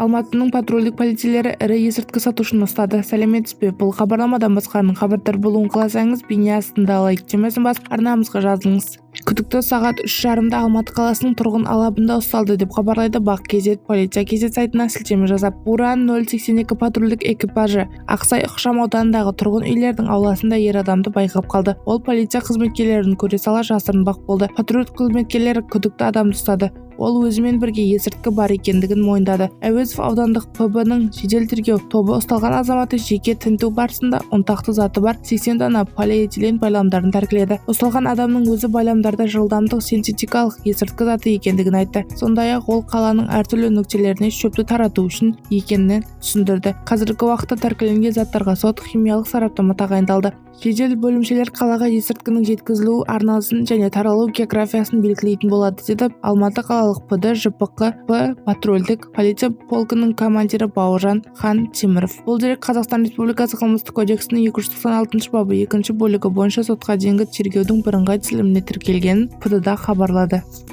Алматының патрульдік полицейлері ірі есірткі сатушыны ұстады. Сәлеметсіз бе? Бұл хабарламадан басқаның хабардар болуын қаласаңыз, бейне астында лайк түймесін басып, арнамызға жазылыңыз. Күдікті сағат 3:30-да Алматы қаласының тұрғын алабында ұсталды, деп хабарлайды Бақ kz полиция kz сайтына сілтеме жасап. Буран 082 патрульдік экипажы Ақсай ықшам ауданындағы тұрғын үйлердің ауласында ер адамды байқап қалды. Ол полиция қызметкерлерін көре сала жасырынбақ болды. Патруль қызметкерлері күдікті адамды ұстады. Ол өзімен бірге есірткі бар екендігін мойындады. Әуезов аудандық ПБ-ның жедел тергеу тобы ұсталған азаматты жеке тінту барысында ұнтақты заты бар 80 дана полиэтилен байламдарын тәркіледі. Ұсталған адамның өзі байламдарда жылдамдық синтетикалық есірткі заты екендігін айтты. Сондай-ақ ол қаланың әртүрлі нүктелеріне шөпті тарату үшін екенін түсіндірді. Қазіргі уақытта тәркіленген заттарға сот химиялық сараптама тағайындалды. Жедел бөлімшелер қалаға есірткінің жеткізілу арнасын және таралу географиясын белгілейтін болады, деді Алматы қалалық ПД ЖПҚ П патрульдік полиция полкінің командирі Бауыржан Хан Теміров. Бұл дерек Қазақстан Республикасы Қылмыстық кодексінің 296 бабы екінші бөлігі бойынша сотқа дейінгі тергеудің бірыңғай тізіліміне тіркелгенін ПД-да хабарлады.